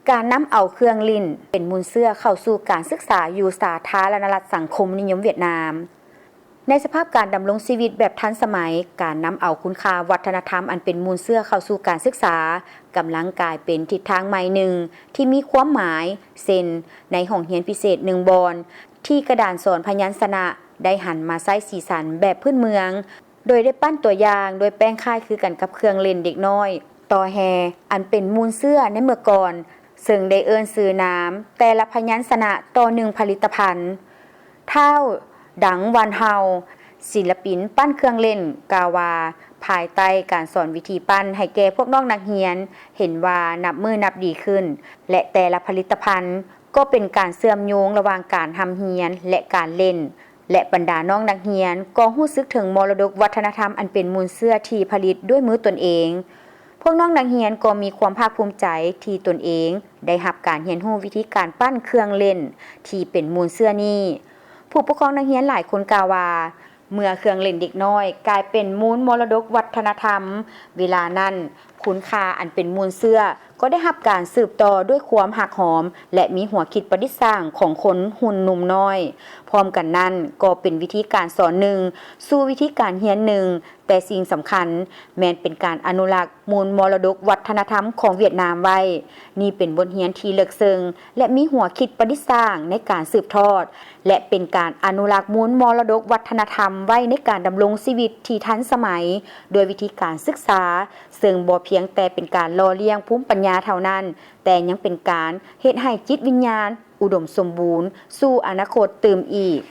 ການນຳເອົາເຄື່ອງຫຼິ້ນເປັນມູນເຊື້ອເຂົ້າສູ່ການສຶກສາຢູ່ສາທາລະນະລັດສັງຄົມນິຍົມຫວຽດນາມ. ໃນສະພາບການດຳລົງຊີວິດແບບທັນສະໄໝ, ການນຳເອົາຄຸນຄ່າວັດທະນະທຳອັນເປັນມູນເຊື້ອເຂົ້າສູ່ການສຶກສາ ກຳລັງກາຍເປັນທິດທາງໃໝ່ໜຶ່ງທີ່ມີຄວາມໝາຍ, ເຊັ່ນ ໃນຫ້ອງຮຽນພິເສດໜຶ່ງບ່ອນ ທີ່ກະດານສອນພະຍັນຊະນະໄດ້ຫັນມາໃຊ້ສີສັນແບບພື້ນເມືອງ, ໂດຍໄດ້ປັ້ນຕົວຢ່າງດ້ວຍແປ້ງຄ້າຍຄືກັນກັບເຄື່ອງຫຼິ້ນເດັກນ້ອຍ ຕໍ່ແຮ່ ອັນເປັນມູນເຊື້ອໃນເມື່ອກ່ອນ, ເຊິ່ງໄດ້ເອີ້ນຊື່ນາມແຕ່ລະພະຍັນຊະນະຕໍ່ໜຶ່ງຜະລິດຕະພັນ. ທ້າວ ດັງ ວັນເຮົາ ສິນລະປິນປັ້ນເຄື່ອງຫຼິ້ນ ກ່າວວ່າ ພາຍໃຕ້ການສອນວິທີປັ້ນໃຫ້ແກ່ພວກນ້ອງນັກຮຽນ ເຫັນວ່ານັບມື້ນັບດີຂຶ້ນ ແລະ ແຕ່ລະຜະລິດຕະພັນກໍເປັນການເຊື່ອມໂຍງລະຫວ່າງການຮ່ຳຮຽນ ແລະ ການຫຼິ້ນ ແລະ ບັນດານ້ອງນັກຮຽນກໍຮູ້ສຶກເຖິງມໍລະດົກວັດທະນະທຳອັນເປັນມູນເຊື້ອທີ່ຜະລິດດ້ວຍມືຕົນເອງ. ພວກນ້ອງນັກຮຽນກໍມີຄວາມພາກພູມໃຈທີ່ຕົນເອງໄດ້ຮັບການຮຽນຮູ້ວິທີການປັ້ນເຄື່ອງຫຼິ້ນທີ່ເປັນມູນເຊື້ອນີ້. ຜູ້ປົກຄອງນັກຮຽນຫຼາຍຄົນກ່າວວ່າ ເມື່ອເຄື່ອງຫຼິ້ນເດັກນ້ອຍກາຍເປັນມູນມໍລະດົກວັດທະນະທຳ, ເວລານັ້ນ ຄຸນຄ່າອັນເປັນມູນເຊື້ອກໍໄດ້ຮັບການສືບຕໍ່ດ້ວຍຄວາມຮັກຫອມ ແລະ ມີຫົວຄິດປະດິດສ້າງຂອງຄົນຮຸ່ນໜຸ່ມນ້ອຍ. ພ້ອມກັນນັ້ນກໍເປັນວິທີການສອນໜຶ່ງ ສູ່ວິທີການຮຽນໜຶ່ງ, ແຕ່ສິ່ງສຳຄັນແມ່ນເປັນການອະນຸລັກມູນມໍລະດົກວັດທະນະທຳຂອງຫວຽດນາມໄວ້. ນີ້ເປັນບົດຮຽນທີ່ເລິກເຊິ່ງ ແລະ ມີຫົວຄິດປະດິດສ້າງໃນການສືບທອດ ແລະ ເປັນການອະນຸລັກມູນມໍລະດົກວັດທະນະທຳໄວ້ໃນການດຳລົງຊີວິດທີ່ທັນສະໄໝ ດ້ວຍວິທີການສຶກສາ, ເຊິ່ງບໍ່ພຽງແຕ່ເປັນການຫຼໍ່ລ້ຽງພູມປັນຍາເທົ່ານັ້ນ, ແຕ່ຍັງເປັນການເຮັດໃຫ້ຈິດວິນຍານອຸດົມສົມບູນສູ່ອະນາຄົດຕື່ມອີກ.